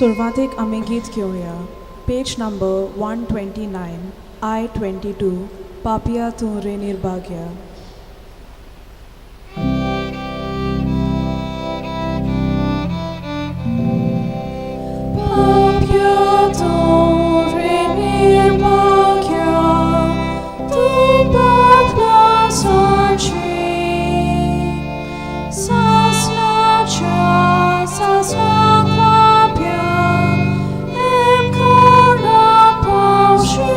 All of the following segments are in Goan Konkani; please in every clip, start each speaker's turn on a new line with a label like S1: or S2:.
S1: सुरवातेक आमी गीत घेवया. पेज नंबर 129 I 22 पापिया तूं रे निर्भाग्या. पापया तूं रे निर्भाग्या, तूं पापला सांची, सासनाच्या सासनाक पापया, एमकोणाक पावशी.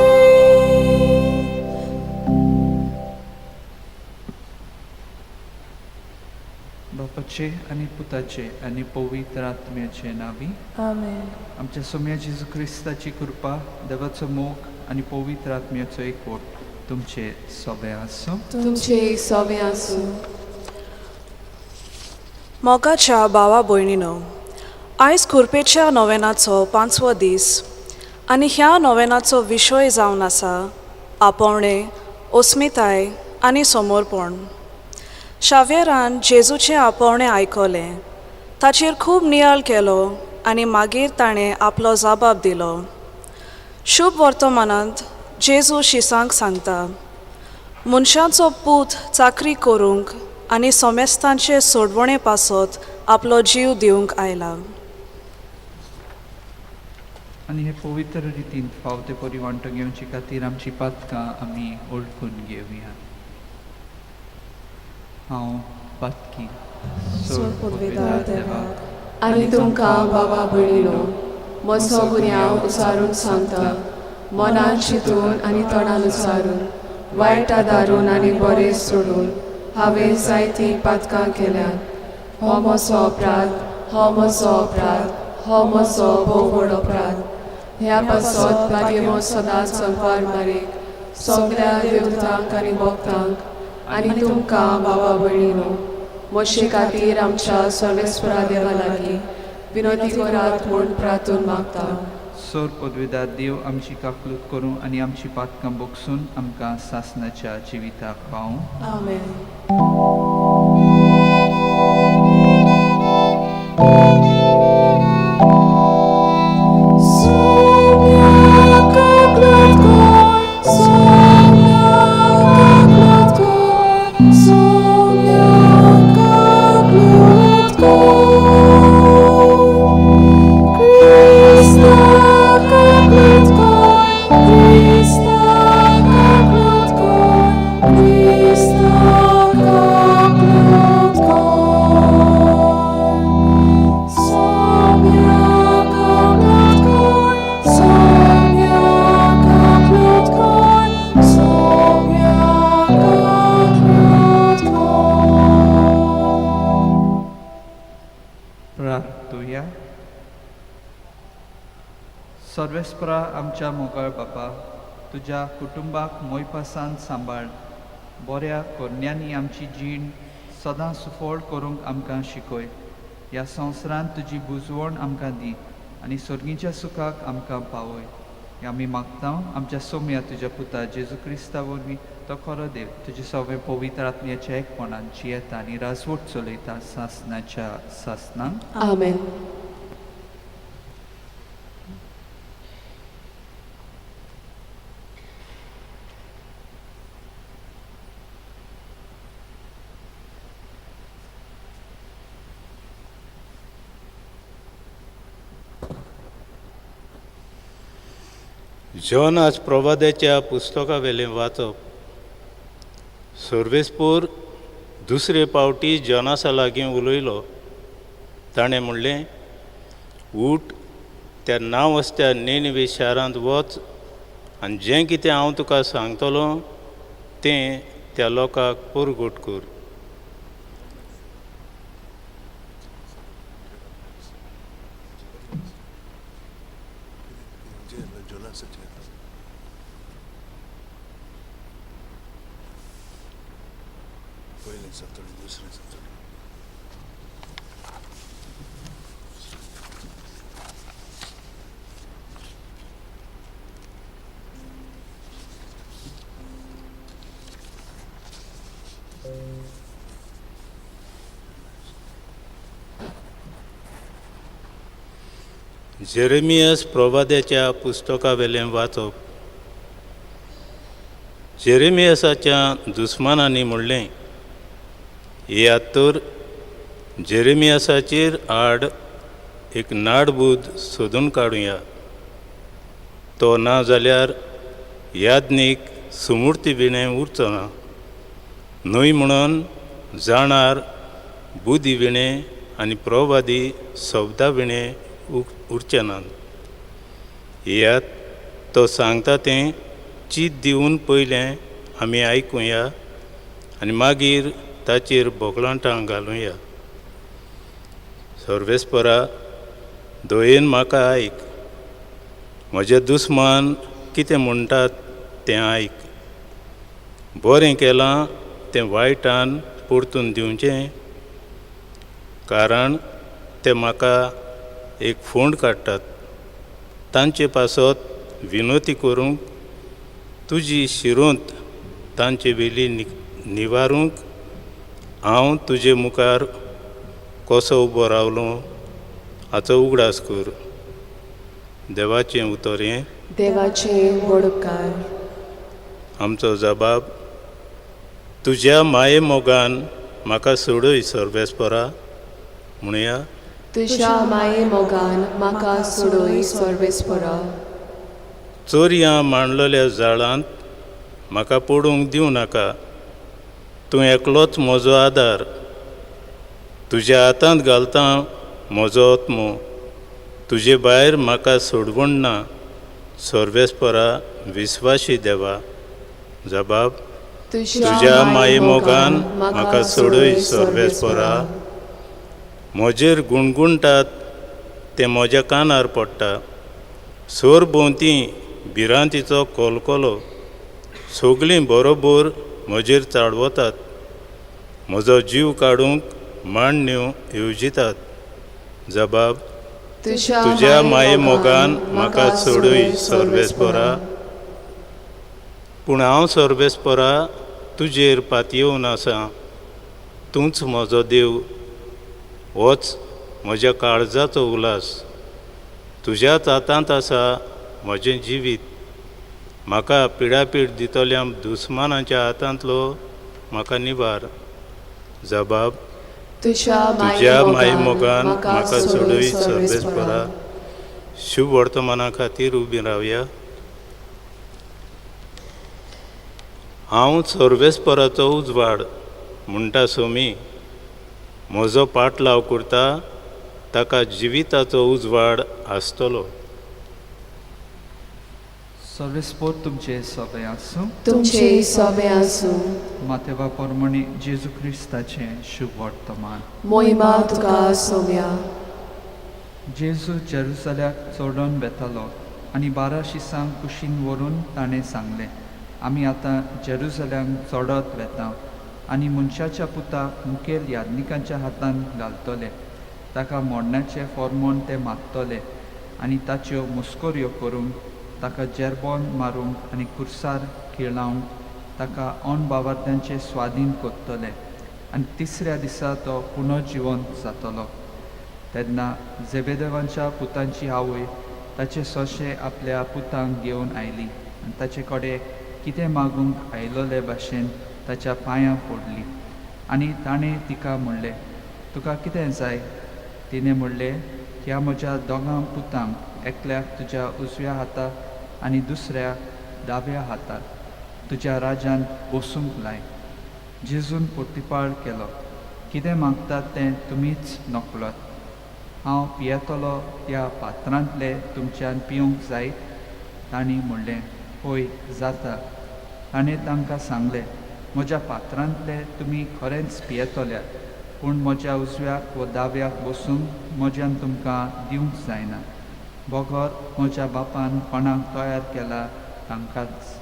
S2: बापाचे आनी पुताचे आनी पवित्र आत्म्याचे नांवी.
S3: आमेन.
S2: आमच्या सोम्या जेजू क्रिस्ताची कृपा, देवाचो मोग आनी पवित्र आत्म्याचो एकवट तुमचे सोबे आसूं.
S3: तुमचे सोबे आसूं.
S1: मोगाच्या भावा भयणीनो, आयज कुरपेच्या नोवेनाचो पांचवो दीस आनी ह्या नोवेनाचो विशय जावन आसा आपोवणें, अस्मिताय आनी समर्पण. शाव्येरान जेजूचें आपोवणें आयकलें, ताचेर खूब नियाळ केलो आनी मागीर ताणें आपलो जबाब दिलो. शुभ वर्तमानांत जेजू शिसांक सांगता, मनशाचो पूत चाकरी करूंक आनी सोमेस्तांचे सोडवणे पासत आपलो जीव दिवंक आयला.
S2: आनी हे पवित्र रितीन फाव ते परी वांटो घेवचे खातीर आमची पातकां आमी ओळखून घेवया. हांव पातकी
S1: सोड पदवेदार देवाक
S3: आनी तुमकां बाबा भयणीनो म्हजो गुन्यांव उचारून सांगता, मनान चिंतून आनी तोंडान उचारून, वायट आदारून आनी बरें सोडून हांवें जायतीं पातकां केल्यांत. हो म्हजो अपराध, हो म्हजो अपराध, हो म्हजो भोव व्हड अपराध. ह्या पासत भाग्यमो सदांच संपार मारीक सगळ्या देवतांक आनी भक्तांक आनी तुमकां बाबा भयणीनो म्हजे खातीर आमच्या सर्वेस्परा देवा लागीं विनोदी करात म्हूण प्रार्थून मागता.
S2: सोर पदवेदार देव आमची काकलूत करूं आनी आमची पातकां बोगसून आमकां सासनाच्या जिविताक पावूं.
S3: आमेन.
S2: प्रार्थुया. सर्वेस्परा आमच्या मोगाळ बापा, तुज्या कुटुंबाक मोयपासान सांबाळ. बऱ्या कोरण्यांनी आमची जीण सदां सुफळ करूंक आमकां शिकय. ह्या संवसारांत तुजी बुजवण आमकां दी आनी सर्गीच्या सुखाक आमकां पावय. हें आमी मागता आमच्या सोम्या तुज्या पुता जेजू क्रिस्ता वरवीं, तो खरो देव, तुजे सगळे पवित्र आत्म्याच्या एकपणान जियेता आनी राजवट चलयता सासनाच्या सासनाक.
S3: आमेन.
S4: जोनास प्रवादाच्या पुस्तकावेलें वाचप. सर्वेस्पोर दुसरे पावटी जोनासा लागीं उलयलो. ताणें म्हणलें, उठ, त्या नांव आसत्या नेनवे शारांत वच आनी जें कितें हांव तुका सांगतलो तें त्या लोकांक परगट कर. जेरेमियस प्रवाद्याच्या पुस्तकावेलें वाचप. जेरेमियसाच्या दुस्मानांनी म्हणलें, येयात तर जेरेमियसाचेर आड एक नाडबूद सोदून काडुया, तो ना जाल्यार याज्ञीक सुमूर्ती विणें उरचो ना, न्हय म्हणून जाणार बुदी विणें आनी प्रवादी शब्दा विणें उरचे नात. येयात तो सांगता तें चीत दिवन पयलें आमी आयकुया आनी मागीर ताचेर बोगलांटां घालुया. सर्वेस्परा, दयेन म्हाका आयक, म्हजे दुस्मान कितें म्हणटात तें आयक. बरें केलां तें वायटान परतून दिवचें, कारण ते म्हाका एक फोंड काडटात. तांचे पासत विनोती करूंक तुजी शिरोंत तांचे वेली निवारूंक हांव तुजे मुखार कसो उबो रावलो हाचो उगडास कर. देवाचें उतर हें.
S3: देवाचे व्हड उपकार.
S4: आमचो जबाब, तुज्या माये मोगान म्हाका सोडय सर्वेस्परा, म्हणया.
S3: तुज्या माये मोगान म्हाका सोडय सर्वेस्परा.
S4: चोरयां मांडलेल्या जाळांत म्हाका पडूंक दिवं नाका, तूं एकलोच म्हजो आदार. तुज्या हातांत घालता म्हजो आत्मो, तुजे भायर म्हाका सोडवण ना. सर्वेस्परा, विस्वाशी देवा. जबाब, तुज्या माये मोगान म्हाका सोडय सर्वेस्परा. म्हजेर गुणगुणटात तें म्हज्या कानार पडटा, सोर भोंवती भिरांतीचो कोलकोलो, सगळीं बरोबर म्हजेर चाळवतात, म्हजो जीव काडूंक मांडण्यो येवजितात. जबाब, तुज्या माये मोगान म्हाका सोडय सर्वेस्परा. पूण हांव सर्वेस्परा तुजेर पातयेवन आसा, तूंच म्हजो देव, होच म्हज्या काळजाचो उल्हास. तुज्याच हातांत आसा म्हजें जिवीत, म्हाका पिडापीड दितल्या दुस्मानाच्या हातांतलो म्हाका निवार. जबाब, तुज्या माये मोगान म्हाका सोडय सर्वेस्परा. शुभ वर्तमाना खातीर उबी रावया. हांव सर्वेस्पराचो उजवाड म्हणटा सोमी, म्हजो पाटलाव करता ताका जिविताचो उजवाड आसतलो.
S2: सर्वेस्पोर तुमचे सगळे आसूं.
S3: तुमचे सोबे आसूं.
S2: मातेवा परमणी जेजू क्रिस्ताचें शुभ वर्तमान.
S3: मोहिमा तुका सोम्या.
S2: जेजू जेरुसल्याक चडोन वेतालो आनी 12 शिसांक कुशीन व्हरून ताणें सांगलें, आमी आतां जेरुसल्याक चडत वेता आनी मनशाच्या पुताक मुखेल याज्ञिकांच्या हातान घालतले, ताका मोडण्याचें फॉर्मोन ते मारतले आनी ताच्यो मुस्कोऱ्यो करूंक, ताका जेरबोन मारूंक आनी कुर्सार खिळावंक ताका अनबावार्थ्यांचे स्वाधीन करतले आनी तिसऱ्या दिसा तो पुनर्जिवंत जातलो. तेन्ना जेबेदेवांच्या पुतांची आवय ताचे सोंशे आपल्या पुतांक घेवन आयली आनी ताचे कडेन कितें मागूंक आयलोले भाशेन ताच्या पांयां पडली आनी ताणें तिका म्हणलें, तुका कितें जाय? तिणें म्हणलें, ह्या म्हज्या दोगां पुतांक एकल्याक तुज्या उजव्या हाताक आनी दुसऱ्या दाव्या हाताक तुज्या राज्यान बसूंक लाय. जेजून प्रतिपाळ केलो, कितें मागतात तें तुमीच नकळत. हांव पियेतलो त्या पात्रांतलें तुमच्यान पिवंक जायत? तांणी म्हणलें, हय जाता. ताणें तांकां सांगलें, म्हज्या पात्रांतलें तुमी खरेंच पियेतल्यात, पूण म्हज्या उजव्याक वा दाव्याक बसूंक म्हज्यान तुमकां दिवंक जायना, बगर म्हज्या बापान कोणाक तयार केला तांकांच.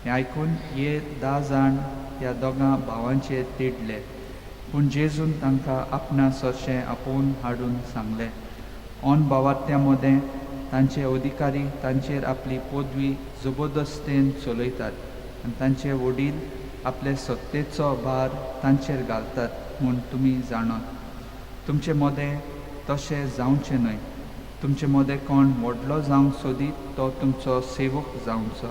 S2: हें आयकून हे 10 जाण त्या दोगां भावांचेर तिडले, पूण जेजून तांकां आपणा सरशें आपोवन हाडून सांगलें, ऑन भावार्थ्यां मदें तांचे अधिकारी तांचेर आपली पदवी जबरदस्तेन चलयतात आनी तांचे वडील आपले सत्तेचो भार तांचेर घालतात म्हूण तुमी जाणात. तुमचे मदें तशें जावचें न्हय. तुमचे मदें कोण व्हडलो जावंक सोदीत तो तुमचो सेवक जावचो.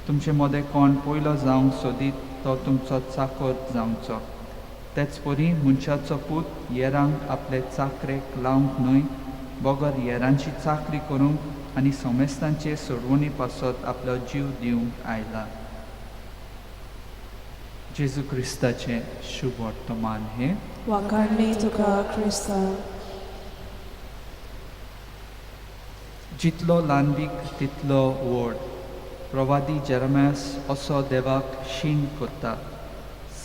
S2: तुमचे मदें कोण पयलो जावंक सोदीत तो तुमचो चाकर जावचो. तेच परी मनशाचो पूत येरांक आपले चाकरेक लावंक न्हय, बगर येरांची चाकरी करूंक आनी समेस्तांचे सोडवणी पासत आपलो जीव दिवंक आयला. जेजू क्रिस्ताचें शुभ वर्तमान हें.
S1: वाखाणणी तुका क्रिस्ता.
S2: जितलो ल्हानवीक तितलो व्हड. प्रवादी जेरमास असो देवाक शीण करता.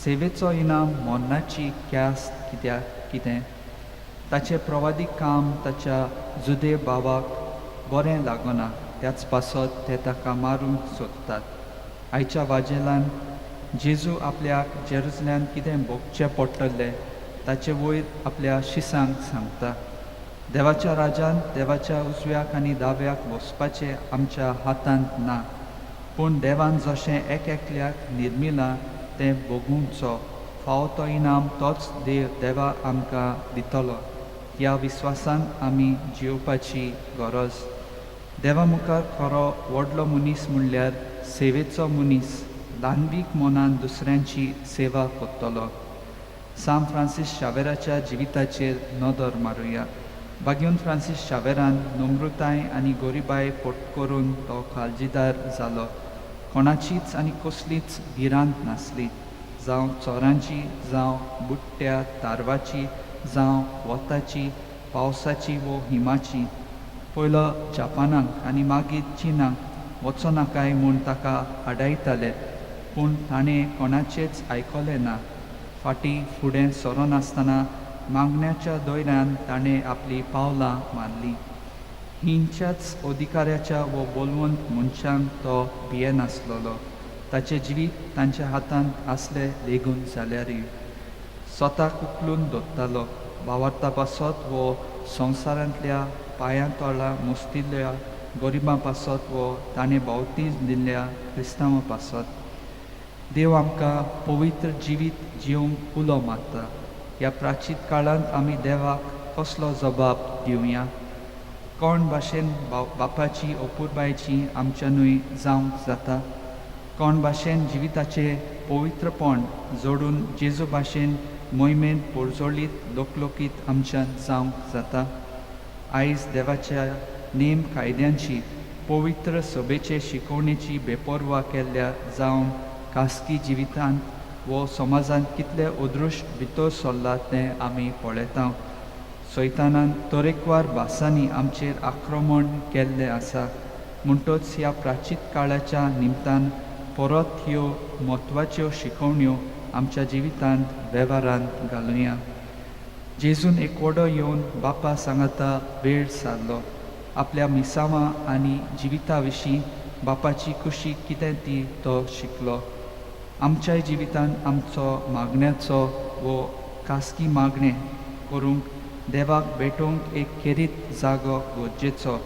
S2: सेवेचो इनाम मरणाची ख्यास्त कित्याक कितें? ताचें प्रवादी काम ताच्या जुदे भावाक बरें लागना, त्याच पासत ते ताका मारूंक सोदतात. आयच्या वाजेलान जेजू आपल्याक जेरुजल्यान कितें भोगचें पडटलें ताचे वयर आपल्या शिसांक सांगता. देवाच्या राजान देवाच्या उजव्याक आनी दाव्याक बसपाचें आमच्या हातांत ना, पूण देवान जशें एक एकल्याक निर्मिलां तें भोगुंचो फावो तो इनाम तोच देव देवा आमकां दितलो. ह्या विस्वासान आमी जियोवपाची गरज. देवा मुखार खरो व्हडलो मनीस म्हणल्यार सेवेचो मनीस, ल्हानवीक मनान दुसऱ्यांची सेवा करतलो. सांत फ्रांसीस शावेराच्या जिविताचेर नदर मारुया. बागेवन फ्रांसीस शावेरान नम्रताय आनी गोरिबाय पटकरून तो काळजीदार जालो. कोणाचीच आनी कसलीच भिरांत नासली, जावं चोरांची, जावं बुट्ट्या तारवाची, जावं वताची, पावसाची वो हिमाची. पयलो जापानाक आनी मागीर चिनाक वचोनाकाय म्हूण ताका आडायताले, पूण ताणें कोणाचेंच आयकलें ना. फाटीं फुडें सरनासतना मागण्याच्या दोयऱ्यान ताणें आपलीं पावलां मारलीं. हिंच्याच अधिकाऱ्याच्या वो बोलवंत मनशांक तो भियेनासलेलो. ताचें जिवीत तांच्या हातांत आसलें लेगून जाल्यारूय स्वताक उखलून दवरतालो. भावार्था पासत वो संवसारांतल्या पांयां तळा मुस्तिल्ल्या गरिबां पासत वो ताणें भोंवतीच दिल्ल्या क्रिस्तांवां पासत. देव आमकां पवित्र जिवीत जिवंक उलो मारता. ह्या प्राचीत काळांत आमी देवाक कसलो जबाब दिवया? कोण भाशेन बापाची अपुरबायेची आमच्यानूय जावंक जाता? कोण भाशेन जिविताचें पवित्रपण जोडून जेजू भाशेन मोहिमेंत पोरजोळीत लोकलोकीत आमच्यान जावंक जाता? आयज देवाच्या नेम कायद्यांची पवित्र सभेचे शिकवणेची बेपर्वा केल्ल्या जावन खासगी जिवितांत वो समाजांत कितलें अदृश्ट भितर सरलां तें आमी पळयता. सैतानान तरेकवार भासांनी आमचेर आक्रमण केल्लें आसा. म्हणटच ह्या प्राचीत काळाच्या निमतान परत ह्यो म्हत्वाच्यो शिकवण्यो आमच्या जिवितांत वेव्हारांत घालुया. जेजून एकवडो येवन बापा सांगाता वेळ सारलो. आपल्या मिसांवां आनी जिविता विशीं बापाची खुशी कितें ती तो शिकलो. आमच्याय जिवितांत आमचो मागण्याचो वो खासगी मागणें करूंक देवाक भेटोवंक एक खेरीत जागो गरजेचो.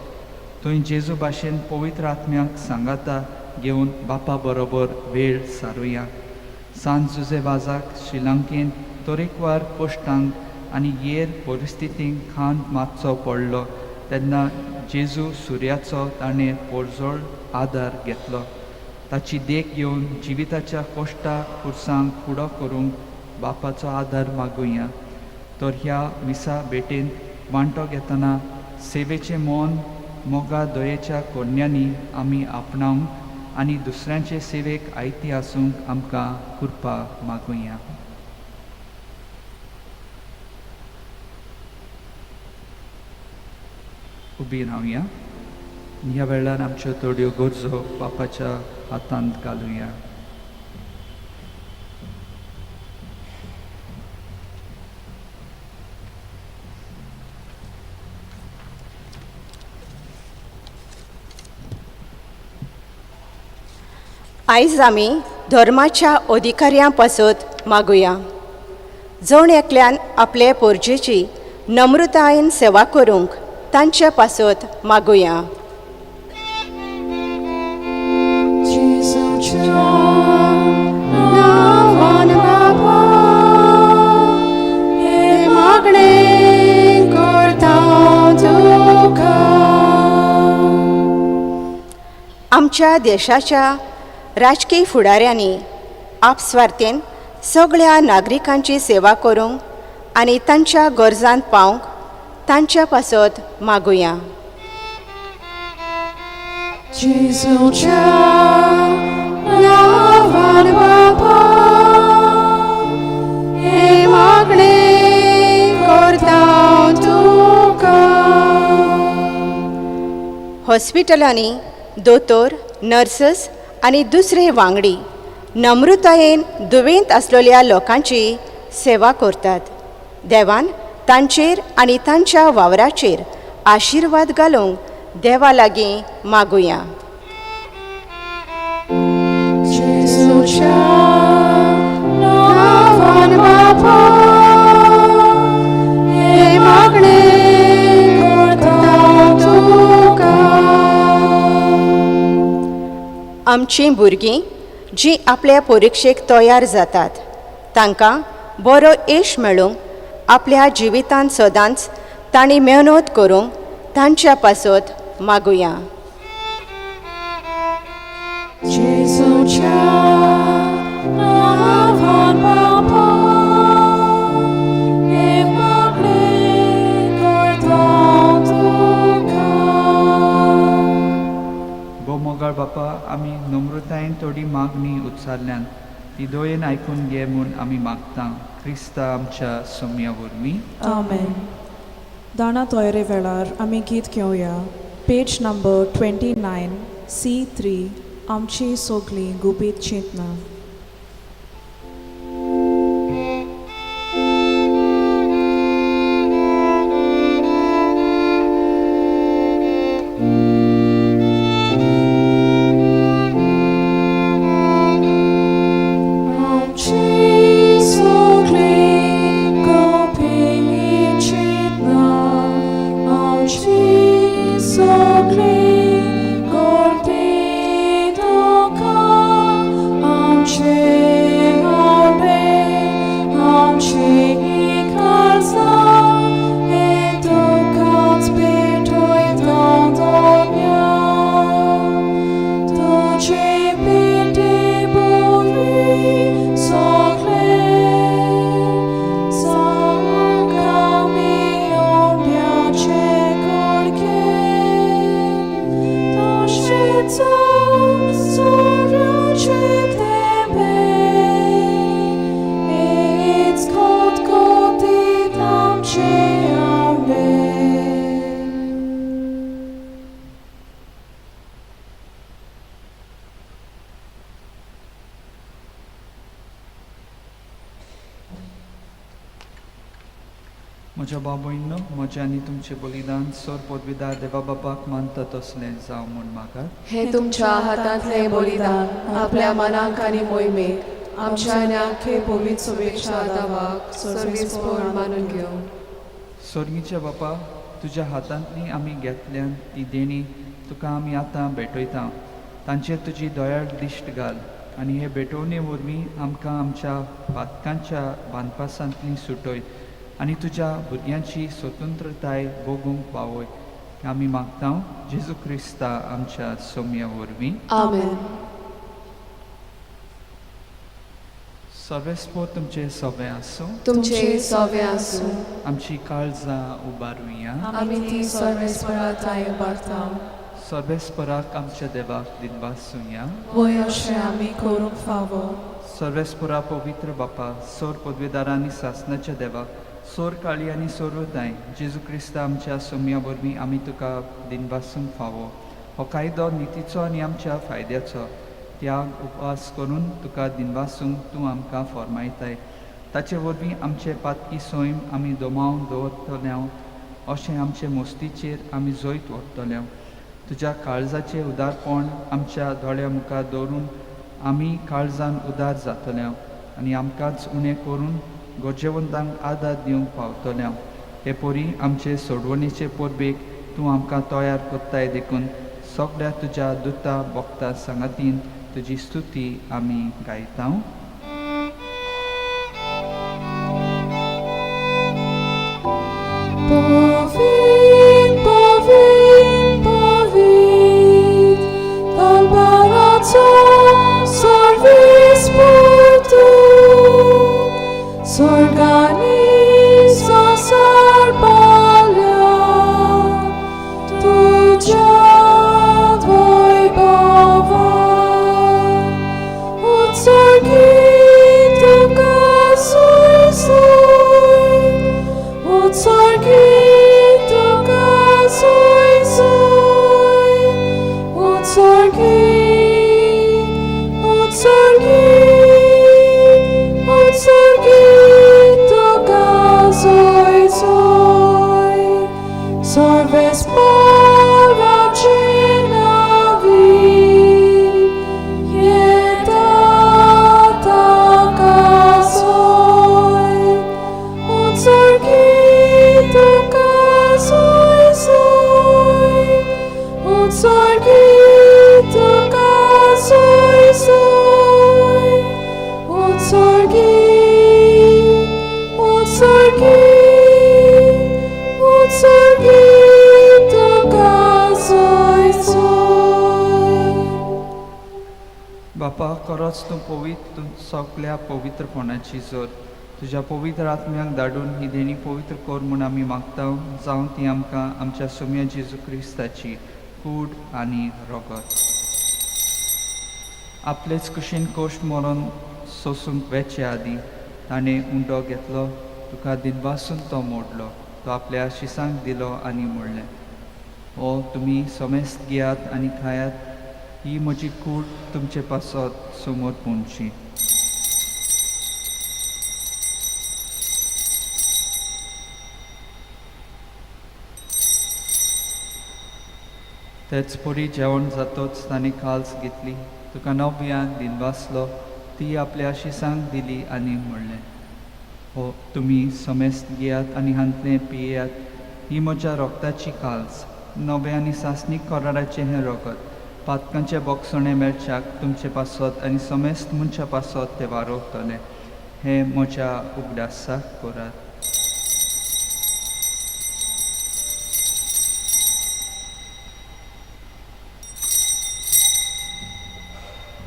S2: थंय जेजू भाशेन पवित्र आत्म्याक सांगाता घेवन बापा बरोबर वेळ सारुया. सांत जुजे वाजाक श्रीलंकेंत तरेकवार कश्टांक आनी येर परिस्थितींक खांद मारचो पडलो तेन्ना जेजू सुर्याचो ताणें पोरजोळ आदार घेतलो. ताची देख घेवन जिविताच्या कश्टा खुर्सांक फुडो करूंक बापाचो आदार मागुया. तर ह्या मिसा भेटेंत वांटो घेतना सेवेचें मन मोगा दयेच्या कोन्यांनी आमी आपणावंक आनी दुसऱ्यांचे सेवेक आयती आसूंक आमकां कृपा मागुया. उबी रावया. ह्या वेळार आमच्यो थोड्यो गरजो बापाच्या हातांत घालुया.
S5: आयज आमी धर्माच्या अधिकाऱ्यां पासत मागुया. जण एकल्यान आपले पोरजेची नम्रतायेन सेवा करूंक तांचे पासत मागुया.
S3: नांवान बापा हें मागणें करता तुका.
S5: आमच्या देशाच्या राजकीय फुडाऱ्यांनी आपस्वार्थेन सगळ्या नागरिकांची सेवा करूंक आनी तांच्या गरजांत पावंक तांच्या पासत मागुया.
S3: जेजूच्या नांवान बापा हें मागणें करता तुका.
S5: हॉस्पिटलांनी दोतोर, नर्सस आनी दुसरे वांगडी नम्रतायेन दुयेंत आसलेल्या लोकांची सेवा करतात. देवान तांचेर आनी तांच्या वावराचेर आशिर्वाद घालूंक देवा लागीं मागुया.
S3: जेजूच्या नांवान बापा हें मागणें करता तुका.
S5: आमचीं भुरगीं जीं आपल्या परिक्षेक तयार जातात तांकां बरो येश मेळूंक आपल्या जिवितांत सदांच तांणी मेहनत करूंक तांच्या पासत मागुया.
S3: जेजूच्या नांवान बापा हें मागणें करता तुका.
S2: भोव मोगाळ बापा, आमी नम्रतायेन थोडी मागणी उच्चारल्यान ती दयेन आयकून घे म्हूण आमी मागता, क्रिस्ता आमच्या सोम्या वरवीं.
S1: आमेन. दाणा तयारे वेळार आमी गीत घेवया. पेज नंबर 29 C3, आमची सगळीं गुपीत चिंतना.
S3: आमची सगळीं गुपीत चिंतना, आमची सगळीं गुपीत दुखां, आमचे आवडे, आमची काळजां, हें तुकाच भेटयता दोन्या. तुजे पिंडी बोली सगळे सांगामी ओंड्याचे कुडके, तशेंच सूर्याचे थेंबे, हेच खतखतीत आमचे आवडे.
S2: म्हज्या भाव भयणींनो, म्हजें आनी तुमचें बलिदान सर पदवीदार देवा बापाक मानता तसलें जावं म्हूण मागात.
S3: हे तुमच्या हातांतलें बलिदान आपल्या मनाक आनी मोहिमेक आमच्या आनी आख्खे पवित्र शुभेच्छा दावाक सर्वेस्पोर मानून घेवं.
S2: स्वर्गीच्या बापा, तुज्या हातांतली आमी घेतल्यान ती देणी तुका आमी आतां भेटयता. तांचेर तुजी दयाळ दिश्ट घाल आनी हे भेटवणे वरवीं आमकां आमच्या पातकांच्या बांदपासांतली सुटय आनी तुज्या भुरग्यांची स्वतंत्रताय भोगूंक पावय. आमी मागता जेजू क्रिस्ता आमच्या सोम्या वरवीं.
S3: आमेन.
S2: सर्वेस्पोर तुमचें सगळें आसूं.
S3: तुमचे सवे आसूं.
S2: आमची काळजां उबारुया.
S3: आमी ती सर्वेस्परा थांय उबारता.
S2: सर्वेस्पराक आमच्या देवाक दिनवासुया.
S1: वय अशें आमी करूंक फावो.
S2: सर्वेस्परा पवित्र बापा, सोर पदवेदार आनी सासनाच्या देवाक, सोर काळी आनी सोरताय जेजू क्रिस्ता आमच्या सोम्या वरवीं आमी तुका दिनवासूंक फावो. हो कायदो नितीचो आनी आमच्या फायद्याचो त्याग उपवास करून तुका दिनवासूंक तूं आमकां फॉर्मायताय. ताचे वरवीं आमचे पातकी सैम आमी दोमावन दवरतले, अशें आमचे मोस्तीचेर आमी जैत व्हरतले. तुज्या काळजाचें उदारपण आमच्या दोळ्या मुखार दवरून आमी काळजान उदार जातले आनी आमकांच उणें करून गरजेवंतांक आदार दिवंक पावतले. हे परी आमचे सोडवणेचे परबेक तूं आमकां तयार करताय, देखून सगळ्या तुज्या दुता भक्ता सांगातीन तुजी स्तुती आमी गायता.
S3: Povit, povit, povit, tal उत्सर्गी, उत्सर्गी, उत्सर्गी तुका जय जय.
S2: बापा खरोच तूं पवित्र, तूं सगल्या पवित्रपणाची जोर. तुज्या पवित्र आत्म्याक धाडून ही देणी पवित्र कर म्हूण आमी मागता, जावं ती आमकां आमच्या सोम्या जेजू क्रिस्ताची कूड आनी रोगत. आपलेच कुशीन कोश्ट मरोन सोसूंक वेचे आदीं ताणें उंडो घेतलो, तुका दिनवासून तो मोडलो, तो आपल्या शिसांक दिलो आनी म्हणलें, हो तुमी समेस्त घेयात आनी खायात, ही म्हजी कूड तुमचे पासत समोर पोंदची. तेच परी जेवण जातोच ताणें काल्स घेतली, तुका नव्यान दिनवासलो, ती आपल्या शिसांक दिली आनी म्हणलें, हो तुमी समेस्त घेयात आनी हांतलें पियेयात, ही म्हज्या रोगताची काल्स, नव्या आनी सासणीक कराराचें हें रोगत, पातकांचें बोगसणें मेळच्याक तुमचे पासत आनी समेस्त मनशा पासत तें वारोवतलें. हें म्हज्या उगडासाक करात.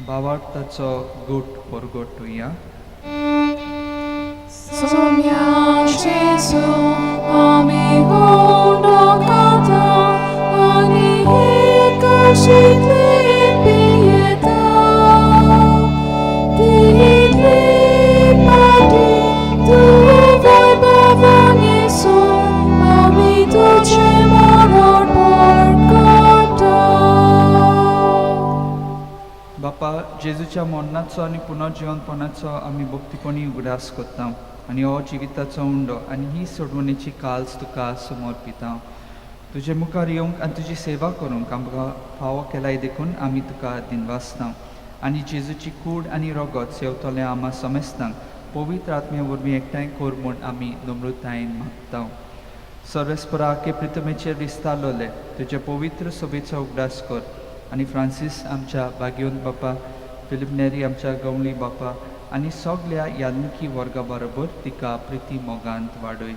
S2: भावार्थाचो गुट परगटुया.
S3: सोम्या जेजू आमी उंडो खाता आनी हे कशींतले पियेता. तितले पाटी तूं वैभवान येसून आमी तुजें मरण परगटा.
S2: बापा, जेजूच्या मरणाचो आनी पुनर्जिवनपणाचो आमी भक्तीपणी उगडास करता आनी हो जिविताचो उंडो आनी ही सोडवणेची काल्स तुका समर्पिता. तुजे मुखार येवंक आनी तुजी सेवा करूंक आमकां फावो केलाय देखून आमी तुका दिनवासता आनी जेजूची कूड आनी रोगत सेवतले आमा समेस्तांक पवित्र आत्म्या वरवीं एकठांय कर म्हूण आमी नम्रतायेन मागता. सर्वेस्परा के प्रितमेचेर विस्तारलोले तुजे पवित्र सभेचो उगडास कर आनी फ्रांसीस आमच्या भाग्योन बापा, फिलीप नेरी आमच्या गवळी बापा आनी सगल्या याज्ञिकी वर्गा बरोबर तिका प्रिती मोगांत वाडय.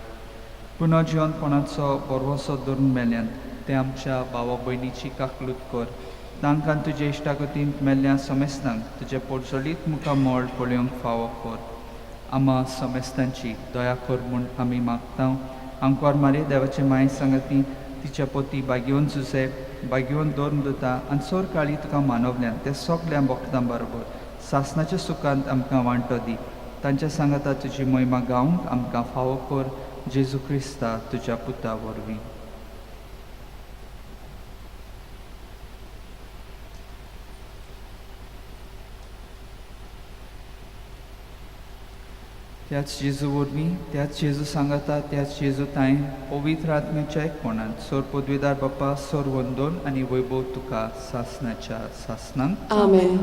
S2: पुनर्जिवनपणाचो बरवसो धरून मेल्यान ते आमच्या भावा भयणीची काकलूत कर, तांकां तुजे इश्टागतींत मेल्ल्या समेस्तांक तुजें पोडजोलीत मुखामळ पळोवंक फावो कर. आमा समेस्तांची दया कर म्हूण आमी मागता. आंकवार मारे देवाचे माये सांगती तिच्या पोती बागेवन जुसे बागेवन दोन दुता आनी सोर काळी तुका मानवल्यान त्या सगल्या भक्तां बरोबर सासनाच्या सुखांत आमकां वांटो दी. तांच्या सांगाता तुजी महिमा गावंक आमकां फावो कर, जेजू क्रिस्ता तुज्या पुता वरवीं. त्याच जेजू वरवीं, त्याच जेजू सांगाता, त्याच जेजू तांय पवित्र आत्म्याच्या एकपणान सोर पदवीदार बाप्पा, सोर वंदोन आनी वैभव तुका सासनाच्या सासनांक.
S3: आमेन.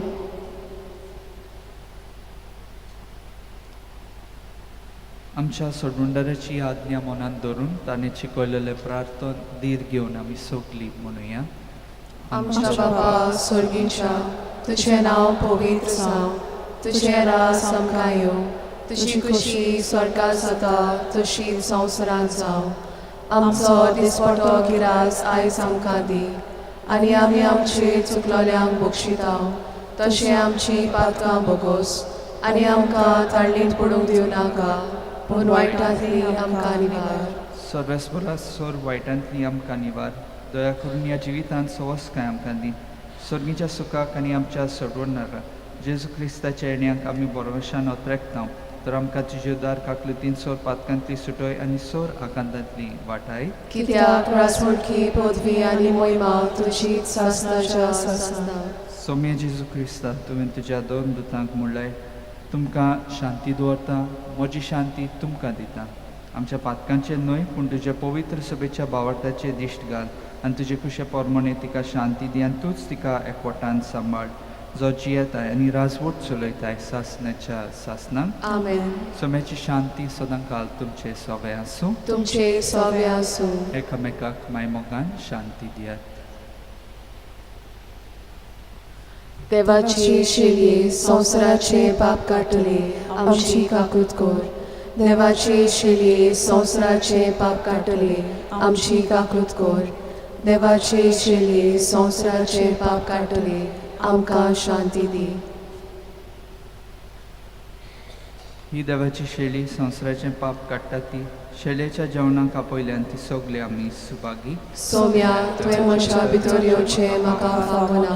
S2: आमच्या सोडवणदाराची आज्ञा मनांत धरून ताणें शिकयलेलें प्रार्थन धीर घेवन आमी सगलीं म्हणुया.
S3: आमच्या बाबा स्वर्गीच्या, तुजें नांव पवित्र जावं, तुजें राज आमकां येवं, तुजी खुशी स्वर्गात जाता तशी संवसारांत जावं. आमचो दिसपटो गिरास आयज आमकां दी आनी आमी आमचे चुकलोल्यांक बक्षिता तशें आमची पातकां बोगोस आनी आमकां ताळणींत पडूंक दिवं नाका, पूण वायटांतली आमकां निवार.
S2: सर्वेस्परा सोर वायटांतली आमकां निवार. दया करून ह्या जिवितांत सवसकाय आमकां दी. सर्गीच्या सुखाक आनी आमच्या सोडवणारा जेजू क्रिस्ताच्या येण्याक आमी बरोवशान अत्रेकता, तर आमकां तुजे उदार काकलुतीन सोर पातकांतली सुटय आनी सोर आकांतांतली वाटाय.
S3: कित्याक राजमुडकी पदवी आनी मोहिमा तुजी सासनाच्या सासना.
S2: सोम्या जेजू क्रिस्ता, तुवें तुज्या दोन दुतांक म्हणलें, तुमकां शांती दवरता, म्हजी शांती तुमकां दिता. आमच्या पातकांचेर न्हय पूण तुज्या पवित्र सभेच्या बावटाचेर दिश्ट घाल आनी तुजे खुशे प्रमाणे तिका शांती दी आनी तूंच तिका एकवटान सांबाळ, जो जियेताय आनी राजवट चलयताय सासनाच्या सासनाक.
S3: आमेन.
S2: सोम्याची शांती सदां काल तुमचे सोवे आसूं.
S3: तुमचे सोवे आसूं.
S2: एकामेकाक मायमोगान शांती दियात.
S3: देवाची शेलये संवसाराचे पाप काडटले आमची काकूत कर. देवाची शेलये संवसाराचे पाप काडटले आमची काकूत कर. देवाची शेलये संवसाराचे पाप काडटले आमकां शांती दी.
S2: ही देवाची शेळी संवसाराचें पाप काडटा ती शेळेच्या जेवणाक आपयल्यान ती सगळे आमी सुभागी.
S3: सोम्या, तुवें म्हज्या भितर येवचें म्हाका फावना,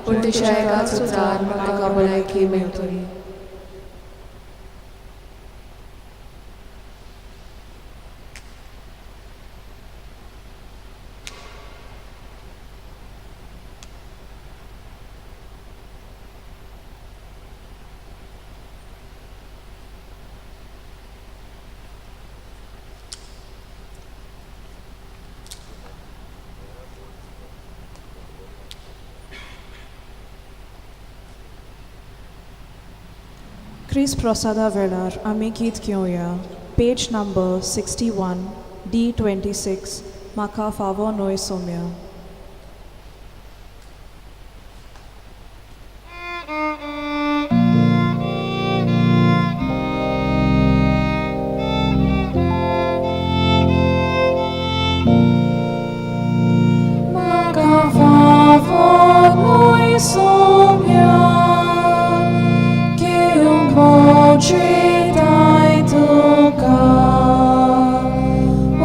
S3: पूण तुज्या एकाच उतरान म्हाका भलायकी मेळटली.
S1: क्रिस प्रसादा वेळार आमी गीत घेवया. पेज नंबर 61 D26 म्हाका फावो न्हय सोम्या. म्हाका फावो न्हय सोम्या घेवंक तुका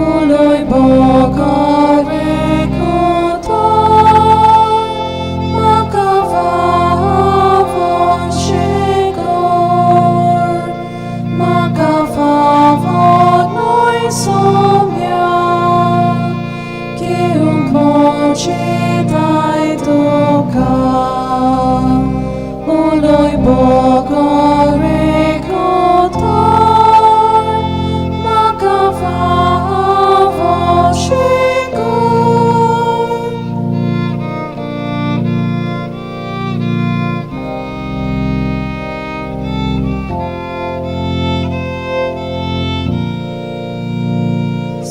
S1: उलय बगर एकूतर म्हाका फावो शेकोर. म्हाका फावो न्हय सोम्या घेवंक तुका उलय बगर एकूतर म्हाका फावो शेकोर.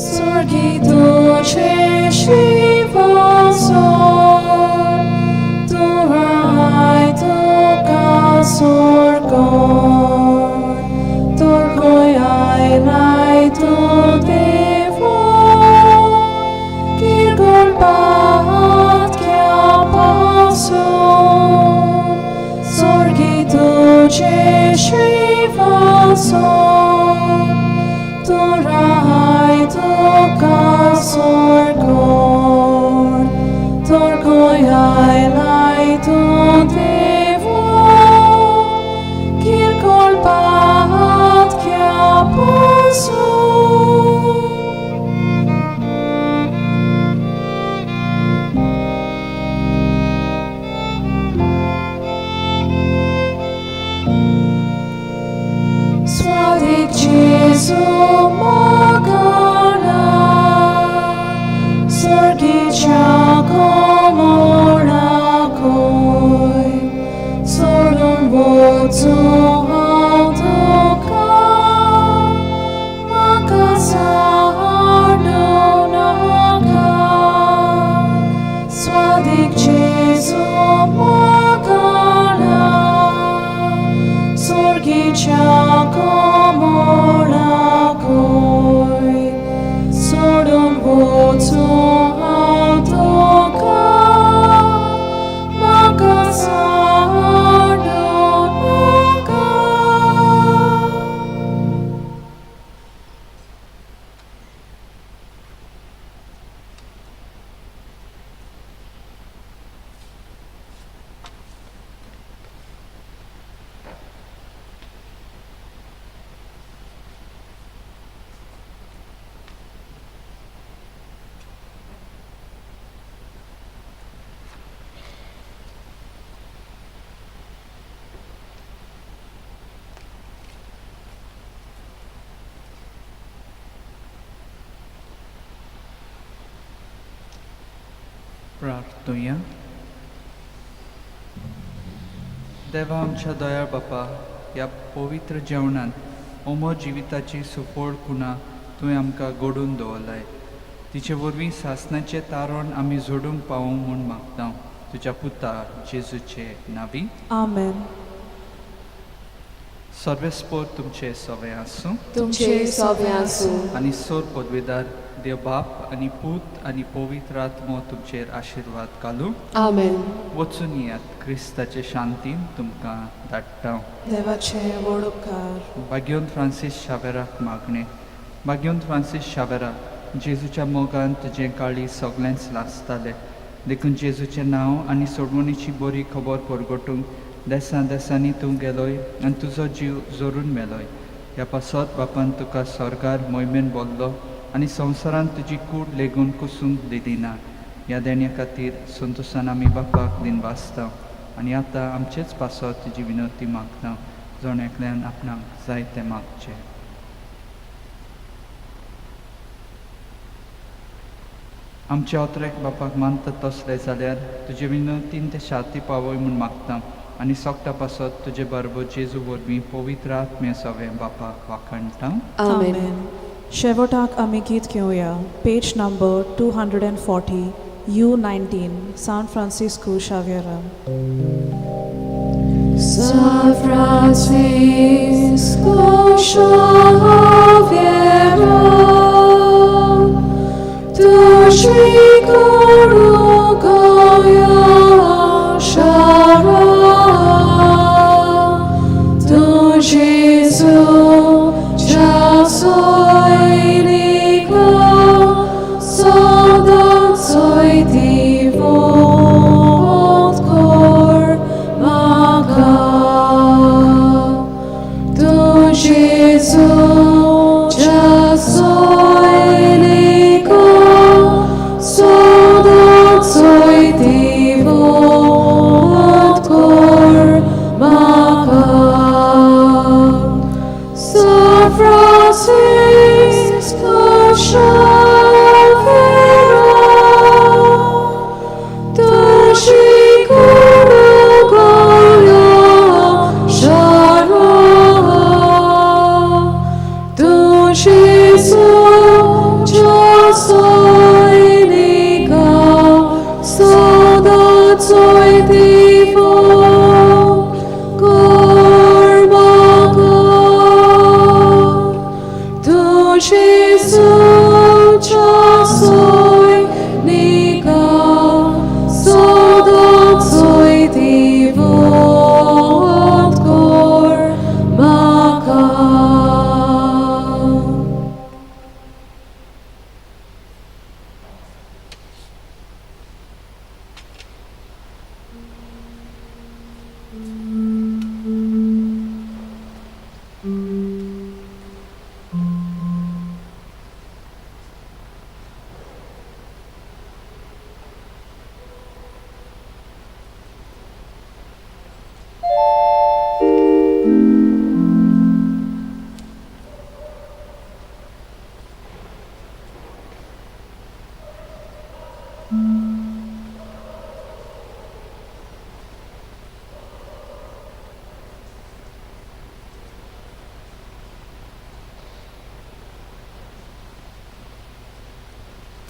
S1: स्वर्गी तुझे शिवासोर तुराय तुका सोरकोर तोर आयलाय तूं देवो किरकोळ पात पासून. स्वर्गी तुझे शिवासोर तुराय तुका सोरकोर तोर आयलाय तूं देवो किरकोळ पात पासून. Swadik Jesu mogala, Sorgicha komora koi, Sordon votu hautoka, Makasardo naka. Swadik Jesu mogala, Sorgicha komora koi, Sordon votu hautoka, Makasardo naka.
S2: प्रार्थुया. देवा आमच्या दयाळ बापा, ह्या पवित्र जेवणान अमर जिविताची सुफळ खुणा तुवें आमकां घडोवन दवरलाय. तिचे वरवीं सासणाचें तारण आमी जोडूंक पावूंक म्हूण मागता. तुज्या पुता जेजूचे नावी.
S1: आमेन.
S2: सर्वेस्पोर तुमचे सवे आसूं.
S3: तुमचे सगळे आसूं.
S2: आनी सोर पदवेदार देव बाप आनी पूत आनी पवित्र आत्मो तुमचेर आशिर्वाद घालूं.
S3: आमेन.
S2: वचून येयात, क्रिस्ताचे शांतीन तुमकां धाडटा.
S1: देवाचे व्हड उपकार.
S2: बाग्योन फ्रांसीस शावेराक मागणें. बाग्योन फ्रांसीस शावेरा, जेजूच्या मोगान तुजें काळी सगळेंच लासतालें, देखून जेजूचें नांव आनी सोडवणीची बरी खबर परगटूंक देसां देसांनी तूं गेलोय आनी तुजो जीव जोरून मेलोय. ह्या पासत बापान तुका स्वर्गार मोहिमेन बोल्लो आनी संवसारांत तुजी कूड लेगून कुसूंक दिली ना. ह्या देण्या खातीर संतोशान आमी बापाक दिनवासता आनी आतां आमचेच पासत तुजी विनवती मागता. जण एकल्यान आपणाक जाय तें मागचें. आमच्या अत्रेक बापाक मानता तसले जाल्यार तुजे विनवतीन ते शांती पावय म्हूण मागता आनी सोगटा पासत तुजे बरोबर जेजू वरवीं पवित्र आत्म्या सगळें बापाक वाखाणटा.
S3: आमेन.
S1: शेवटाक आमी गीत घेवया, page number 240, U 19, San Francisco शाव्यरा.
S3: San Francisco Xavier, tu Goya Shara, tu Jesu Jasoinica, sodan soy divot cor maca. Tu Jesu Jasoinica, sodan soy divot cor maca. San Francisco Xavier, tu Goya Shara, tu Jesu Jasoinica, sodat soy divot cor maca. Tu Jesu Jasoinica, sodat soy divot cor maca.